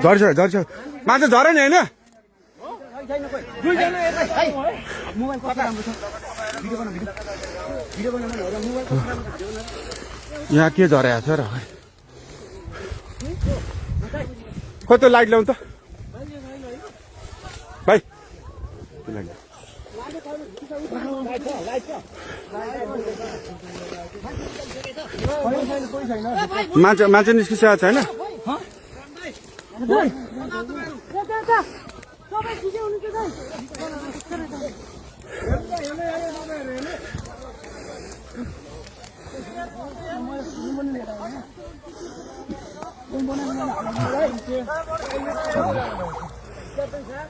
झर्छ झर्छ माछा झरे नि होइन यहाँ के झरेको छ र खोइ त लाइट ल्याउनु त भाइ मान्छे निस्किसकेको छैन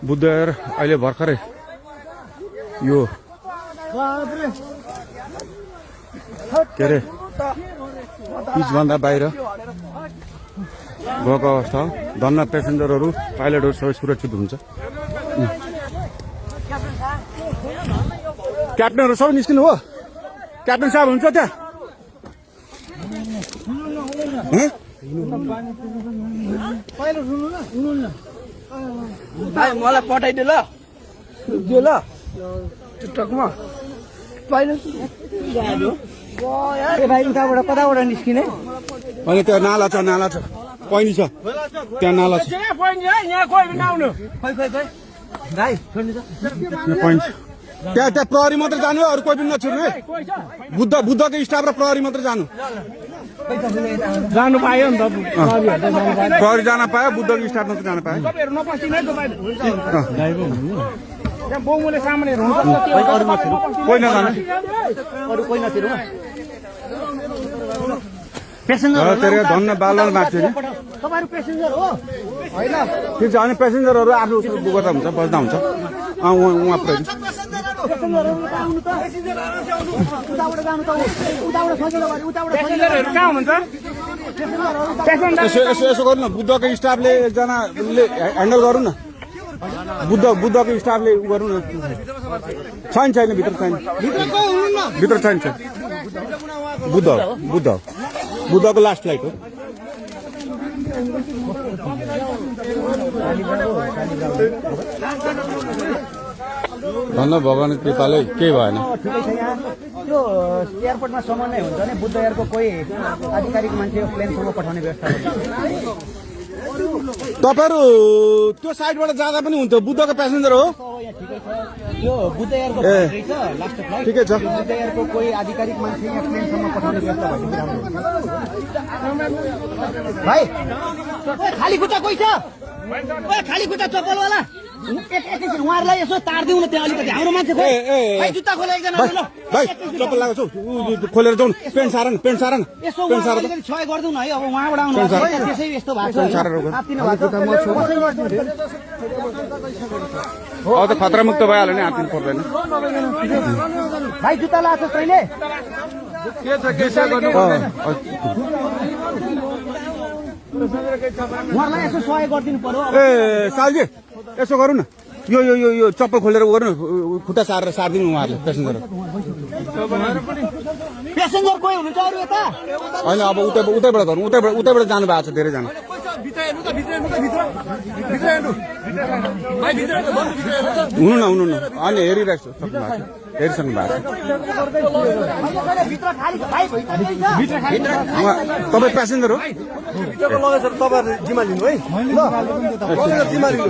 बुद्धर अहिले भर्खरै यो के अरे पिचभन्दा बाहिर गएको अवस्था हो धन्न पेसेन्जरहरू पाइलटहरू सबै सुरक्षित हुन्छ क्याप्टनहरू सबै निस्किनु हो क्याप्टन साहब हुन्छ त्यहाँ मलाई पठाइदियो ल त्यो ल टिकटकमा भाइ उताबाट कताबाट निस्किने अनि त्यहाँ नाला छ पैनी छ त्यहाँ नाला छ त्यहाँ प्रहरी मात्रै जानु अरू कोही पनि नछुट्नु है बुद्धको स्टाफ र प्रहरी मात्रै जानु पायो नि त प्रहरी जान पायो बुद्धको स्टाफ मात्रै जान पायो कोही नजानु धन्न बालवाल माग्छ नि ठिक छ अनि पेसेन्जरहरू आफ्नो गर्दा हुन्छ बस्दा हुन्छ उहाँ पुऱ्याइदिनु यसो गर्नु न बुद्धको स्टाफले एकजनाले ह्यान्डल गरौँ न बुद्धको स्टाफले उ गरौँ न छैन भित्र छैन बुद्धको लास्ट फ्लाइट हो धन्न भगवान् कृपाले केही भएन त्यो एयरपोर्टमा समन्वय हुन्छ नि बुद्ध एयरको कोही आधिकारिक मान्छे प्लेनसम्म पठाउने व्यवस्था तपाईँहरू त्यो साइडबाट जाँदा पनि हुन्थ्यो बुद्धको प्यासेन्जर हो यो बुद्ध एयरको लास्ट फ्लाइट ठिकै छ बुद्ध एयरको कोही आधिकारिक मान्छे यहाँ प्लेनसम्म पठाउने व्यवस्था भएदेखि राम्रो भाइ खाली खुट्टा कोही छ खाली खुट्टा चप्पलवाला एकैछिन उहाँहरूलाई यसो तारिदिउँ न त्यहाँ अलिकति हाम्रो मान्छे खोइ जुत्ता खोले एकजना भाइ चप्पल लगाएको छु खोलेर जाउँ पेन्ट सार यसो अलिकति सहयोग गरिदिउँ न है अब उहाँबाट आउनु त्यसै यस्तो भएको त खतरा मुक्त भइहाल्यो नि आत्तिनु पर्दैन भाइ जुत्ता लगाएको तैँले उहाँलाई यसो सहयोग गरिदिनु पर्यो ए सालजी यसो गरौँ न यो चप्पल खोलेर गर्नु खुट्टा सारिदिनु उहाँहरूले पेसेन्जर कोही हुनुहुन्छ अरू यता होइन अब उतैबाट गरौँ उतैबाट जानु भएको छ धेरैजना हुनु न अनि हेरिरहेको छु हेरिसक्नु भएको तपाईँ प्यासेन्जर हो तपाईँहरू जिम्मा लिनु है जिम्मा लिनु